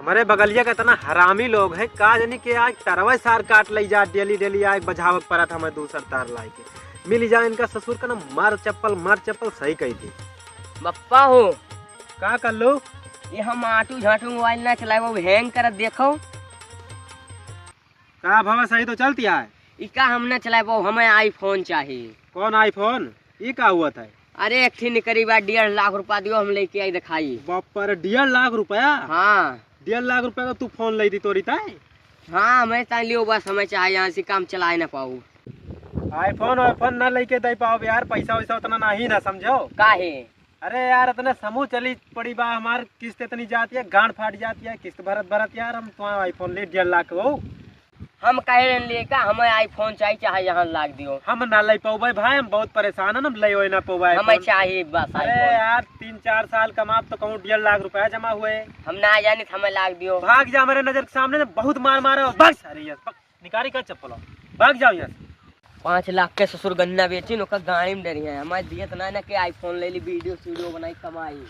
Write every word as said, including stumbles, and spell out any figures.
हमरे बगलिया का इतना हरामी लोग हैं, का जानी के आज तरवा सार काट लई जा, डेली डेली आए बजावक परत हमें दूसर तार लाए के। मिल जाए इनका ससुर का ना मार चप्पल, मार चप्पल सही कही थी। बप्पा हो। का कर लो? ये हम आटू झाटू मोबाइल ना चलाए, वो हैंग करत देखो। का भवा सही तो चलती है? ई का हम ना चलाए पाओ, हमें iPhone चाही। कौन iPhone? ई का हुआ था? अरे एक ठे निकरी बा, डेढ़ लाख रुपया दियो, हम लेके आई दिखाई। बाप रे, डेढ़ लाख रुपया? हाँ। डेढ़ लाख रुपया का तू फोन ले दी तोरी ताई? हाँ, मैं ताई लियो बस, हमें चाहे यहाँ से काम चलाए ना पाऊ। iPhone वाइफोन ना लेके दे पाओ यार, पैसा वैसा उतना नहीं ना समझो। काहे? अरे यार, इतने समूह चली पड़ी बा, हमार किस्त इतनी जाती है, गांड फाट जाती है, किस्त भरत भरत यार हम तुम्हारा iPhone ले डेढ़ लाख हो। हम कहे रहन लेका हमें iPhone चाहिए, चाहे यहाँ लाग दियो। हम ना ले पौबे भाई, हम बहुत परेशान हैं, हम ले होए ना पौबे हमें iPhone। चाहिए बस अरे iPhone। यार, तीन चार साल कमाब तो कहूँ डेढ़ लाख रुपया जमा हुए। हम ना जानी तो हमें लाग दियो। भाग जा हमारे नजर के सामने से, बहुत मार मारा हो। भाग सारे यहाँ से, भाग, निकारी का चप्पल हो। भाग जाओ यहाँ से। पाँच लाख के ससुर गन्ना बेची, ओकर गाड़ी में डरी है। हमारे दियत ना ना के iPhone ले ली, वीडियो सीडियो बनाई, कमाई।